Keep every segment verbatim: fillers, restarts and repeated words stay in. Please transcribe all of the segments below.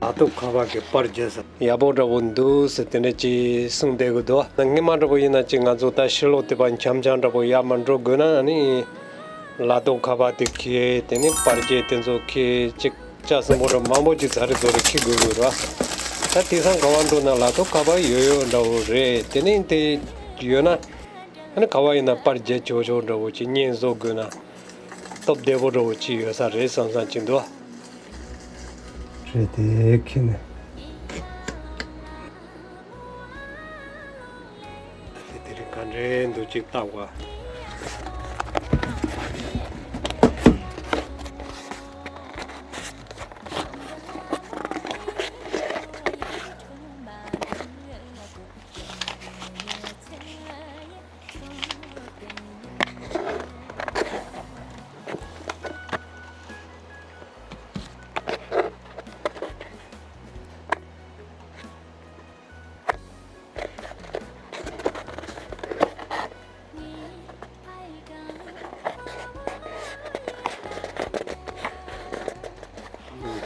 ལ་ཐོག་ཁ་པར་གྱི་པར་རྒྱག་ས་ཡག་པོ་འདྲ་པོ་འདུག་ཟེར་དེ་འདྲ་ཅིག་གསུངས་བསྡད་ཀྱི་འདུག་ད་སྔོན་མ་འདྲ་པོ་ཡིན་ན་ཅིག་ང་ཚོ་ད་ཕྱི་ལོགས་དེ་པར་འཆམ་འཆམ་འདྲ་པོ་ཡར་མར་འགྲོ་དགོས་ན་ཨ་ནི་ལ་ཐོག་ཁ་པར་དེ་འཁྱེར། དེ་ནས་པར་རྒྱག་དེ་ཚོ་འཁྱེར། ཅིག་ལྕགས་སྲིན་པོ་འདྲ་མང་པོ་ཅིག་ཛ་རེ་ཛོ་རེ་འཁྱེར་དགོས་ཀྱི་རེད་པ། ད་དེང་སང་ག་པར་འགྲོ་ན་ལ་ཐོག་ཁ་པར་ཡོད་ཡོད་འདྲ་པོ་རེད། དེ་ནས་དེ་ཡོད་ན་ཨ་ནི་ག་པར་ཡིན་ན་པར་རྒྱག་ཆོག་ཆོག་འདྲ་པོ་ཅིག་བརྙན་བཟོ་དགོས་ན་སྟབས་བདེ་པོ་འདྲ་པོ་ཅིག་ཡོད་ས་རེད་བསམ་བསམ་ཅིག་འདུག་རེད་དེ་ཁྱེད་ནས། དེ་དེ་རིང་ག་འདྲའི་འདུག་ཅིག་བལྟ་བ།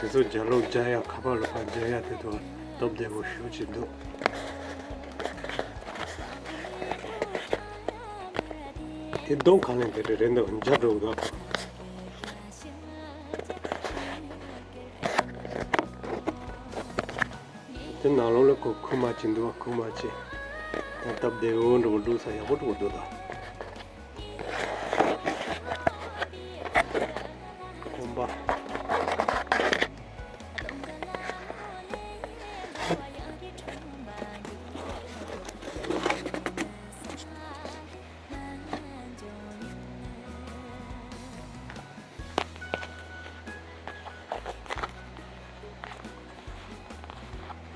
དེ་ཚོ་ལྗགས་ཀློག་རྒྱག་ཡ། ཁ་པར་ལ་ཕར་རྒྱག་ཡ་དེ་ཚོ་སྟབས་བདེ་པོ་ཞེ་པོ་ཅིག་འདུག་དེ་གདོང་ཁ་ལེན་དེ་རེད་རེད་འདུག་མཇལ་འགྲོ་གི་འདུག་དེ་ནང་ལོགས་ལ་ཁོ་ཁུག་མ་ཅིག་འདུག་ཁུག་མ་ཅིག་ད་སྟབས་བདེ་པོ་འདྲ་པོ་འདུག་ས། ཡག་པོ་འདྲ་པོ་འདུག་ད། གོམ་པ།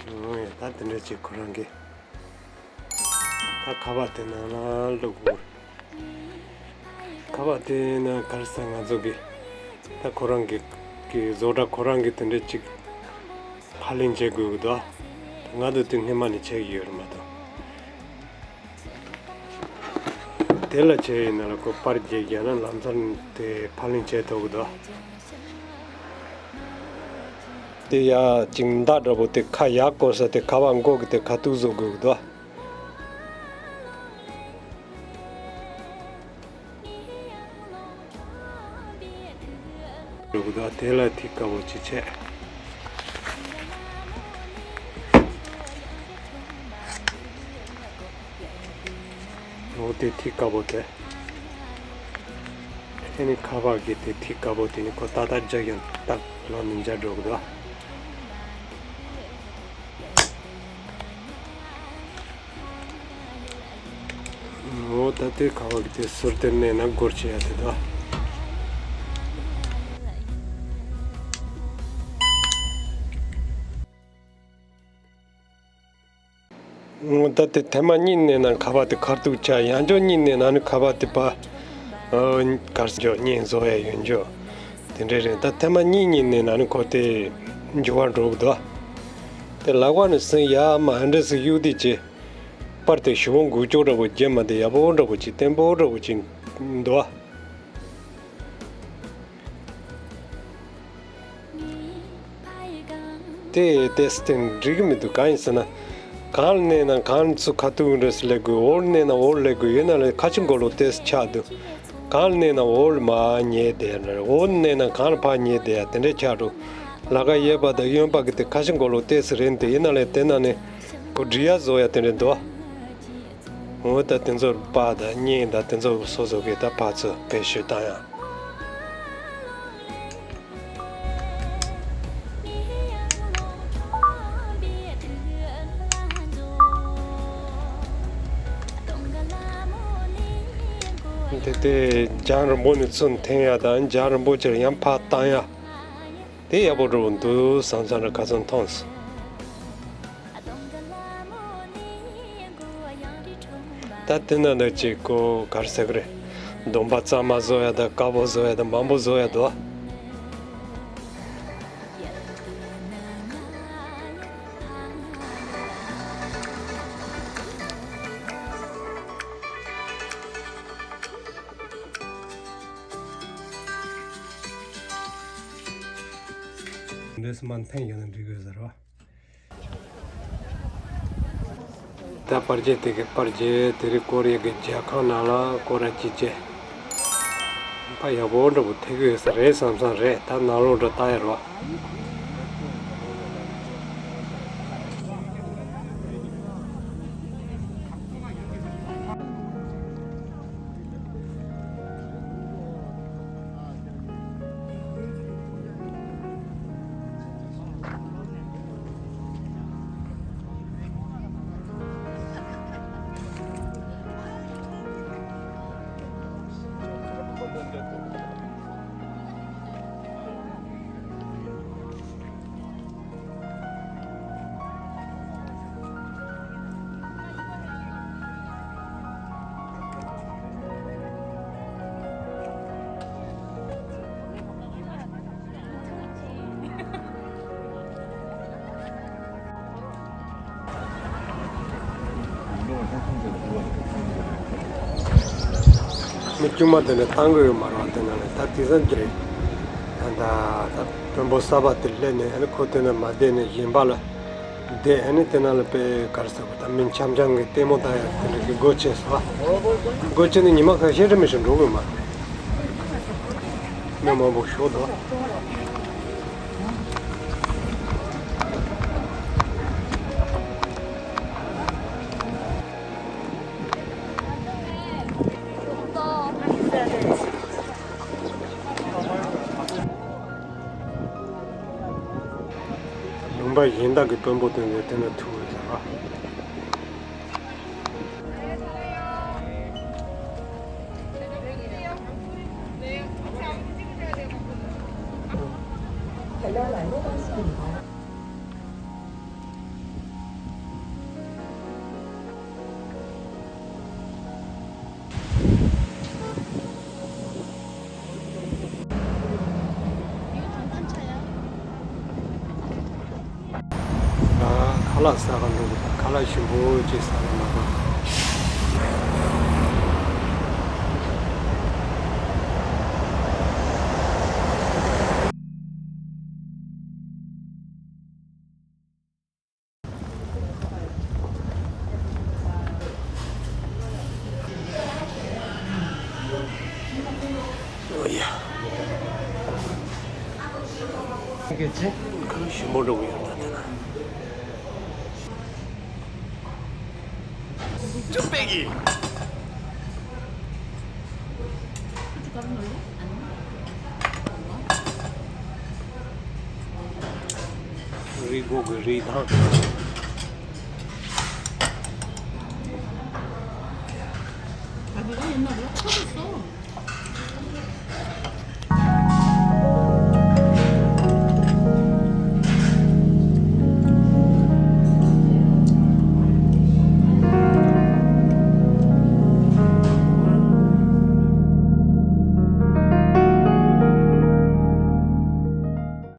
ཨོ་ཡ། ད་དེ་འདྲ་ཅིག་ཁོ་རང་གི་ད་ཁ་པར་དེ་ནང་ལ་བླུགས་དགོས། ཁ་པར་དེ་ནང་ག་རེ་ཟེར། ང་ཚོ་གི་ད་ཁོ་རང་གི་གི་བཟོ་གྲྭ་ཁོ་རང་གི་དེ་འདྲ་ཅིག་ཕབ་ལེན་བྱེད་དགོས་ཀྱི་འདུག་ང་ཚོ་དེ་སྔོན་མ་ནས་བྱེད་ཀྱི་ཡོད་རེད་མ་གཏོགས། དེ་ལ་བྱས་ཡིན་ན་ལ་ཁོ་པར་རྒྱག་རྒྱག་ན་ལམ་སང་དེ་ཕབ་ལེན་བྱེད་ཐུབ་ཀྱི་འདུག་དེ་ཡ་ཅིག་མདའ་འདྲ་པོ་དེ་ཁ་ཡར་བསྐོར་ས་དེ་ཁ་པར་མགོ་གི་དེ་ཁ་ཐུག་བཟོ་དགོས་ཀྱི་འདུག་འགྲོ་གི་འདུག་དེ་ལ་ཐིག་དཀར་པོ་ཅིག་བྱས། འོ་དེ་ཐིག་དཀར་པོ་དེ། ཨེ་ནི་ཁ་པར་གྱི་དེ་ཐིག་དཀར་པོ་དེ་ནི་ཁོ་ཏག་ཏག་རྒྱག་ཡང་ཏག་ལོག་ནས་མཇལ་འགྲོ་གི་འདུག་འོ་ད་དེ་ཁ་པར་གྱི་དེ་ཟུར་དེར་མནན་ན་སྒོར་ཕྱེ་ཡ་དེ་དང་། འོ་ད་དེ་ཐེངས་མ་གཉིས་མནན་ན་ཁ་པར་དེ་ཁ་ཐུག་ཆགས། ཡང་བསྐྱར་གཉིས་མནན་ན་ནི་ཁ་པར་དེ་ཕར་ཨ་གར་སྐྱོད་བརྙན་བཟོ་ཡ་ཡོད་འགྱོ། དེ་འདྲ་རེད། ད་ཐེངས་མ་གཉིས་གཉིས་མནན་ན་ནི་ཁོ་དེ་འགྱུར་བ་འགྲོ་གི་འདུག་དེ་ལག་པ་ནས་ཟིན་ཡ་མ་ཨ་འདྲ་ཟིག་གཡུག་དེ་བྱས། པར་དེ་ཞུ་བོ་འགུལ་སྐྱོད་འདྲ་པོ་རྒྱབ་མ་དེ་ཡག་པོ་འདྲ་པོ་ཅིག་བརྟན་པོ་འདྲ་པོ་ཅིག་འདུག་དེ་ཏེས་དེ་འགྲིག་གི་མི་འདུག་གང་ཡིན་ཟེར་ན། གང་ལ་མནན་ན་གང་ཚུར་ཁ་ཐུག་འདྲ་སེ་སླེབས་དགོས། འོག་ལ་མནན་ན་འོག་ལ་སླེབས་དགོས། ཡིན་ན་ལས་ཁ་ཕྱི་མགོ་ལོག་ཏེས་ཆགས་འདུག་གང་ལ་མནན་ན་འོག་ལ་མར་ཉལ་བསྡད་ཡ་འདྲ། འོག་ལ་མནན་ན་གང་ལ་ཕར་ཉལ་བསྡད་ཡ་དེ་འདྲ་ཆགས་འགྲོ། ལ་ཁ་གཡས་པ་དང་གཡོན་པ་གི་དེ་ཁ་ཕྱི་མགོ་ལོག་ཏེས་རན་དེ། ཡིན་ན་ལས་དེ་ན་ནི་ཁོ་འབྲི་ཡ་བཟོ་ཡ་དེ་འདྲ་འདུག་འོ་ད་དེ་ཚོར་པར་དང་བརྙན་དང་དེ་ཚོ་སོ་སོ་གི་ད་ཕར་ཚུར་བེད་སྤྱོད་བཏང་ཡ། དེ་དེ་རྒྱང་རིང་པོ་ནས་ཚུར་འཐེན་ཡ་དང་རྒྱང་རིང་པོ་ཅིག་ཡང་ཕར་བཏང་ཡ། དེ་ཡག་པོ་འགྲོ་འདུག་བསམ་བསམ་རེ་ཁ་ཚོན་མཐོང་སོང་། ད་དེ་ན་འདི་ཅིག་ཁོ་ག་རེ་ཟེར་གི་རེད། སྡོམ་པ་གཙང་མ་བཟོ་ཡ་དང་དཀར་པོ་བཟོ་ཡ་དང་མང་པོ་བཟོ་ཡ་འདུག་རེས་མ་འཐེན་ཡོད་ན་འགྲིག་གི་ཟེར་བ། ད་པར་རྒྱན་དེ་གི་པར་རྒྱན་དེ་རིང་ཀོ་རི་ཡ་གི་རྒྱལ་ཁང་ནང་ལ་སྐོར་ར་ཅིག་བྱས། ཕ་ཡག་པོ་འདྲ་པོ་ཐེག་གི་ཡོད་ས་རེད་བསམ་བསམ་རེད། ད་ནང་ལོགས་འགྲོ་ལྟ་ཡ་རོགས། མི་དཀྱུས་མ་དེ་ནས་བཏང་གི་ཡོད་མ་རེད་བ། དེ་ནང་ནས་ད་དེ་ཙམ་གྱི་རེད། ད་ད་ད་དཔོན་པོ་གསར་པ་དེ་སླེབས་ནས་ཨ་ནི་ཁོ་དེ་ན་མ་བསྡད་ནས་གཞན་པ་ལ་བསྡད། ཨ་ནི་དེ་ནང་ལ་དཔེ་ག་རེ་ཟེར་དགོས། ད་མི་འཆམ་འཆམ་གྱི་ལྟད་མོ་ལྟ་ཡ་དེ་འདྲ་གི་སྒོ་ཕྱེ་སོང་བ། སྒོ་ཕྱེ་ནས་ཉི་མ་ཁ་ཤས་རེ་མི་ཞིག་འགྲོ་དགོས་མ་རེད། མི་མང་པོ་ཞོག་འདུག་ལུང་པ་གཞན་དག་གི་དཔོན་པོ་དེ་ཚོ་དེ་ན་ཐུག་ཡོད་ཟེར་བ། ཁ་ལག་ཟ་ག་འགྲོ་གི་འདུག་ཁ་ལག་ཞིམ་པོ་ཅིག་ཟ་གི་མ་གཏོགས། ཨོ་ཡ། ཁ་ལག་ཞིམ་པོ་འགྲོ་གི་ཡོད་ད་དེ་ན། ཅུ་པེ་གི། རི་སྒོ་གི་རི་ཐང་།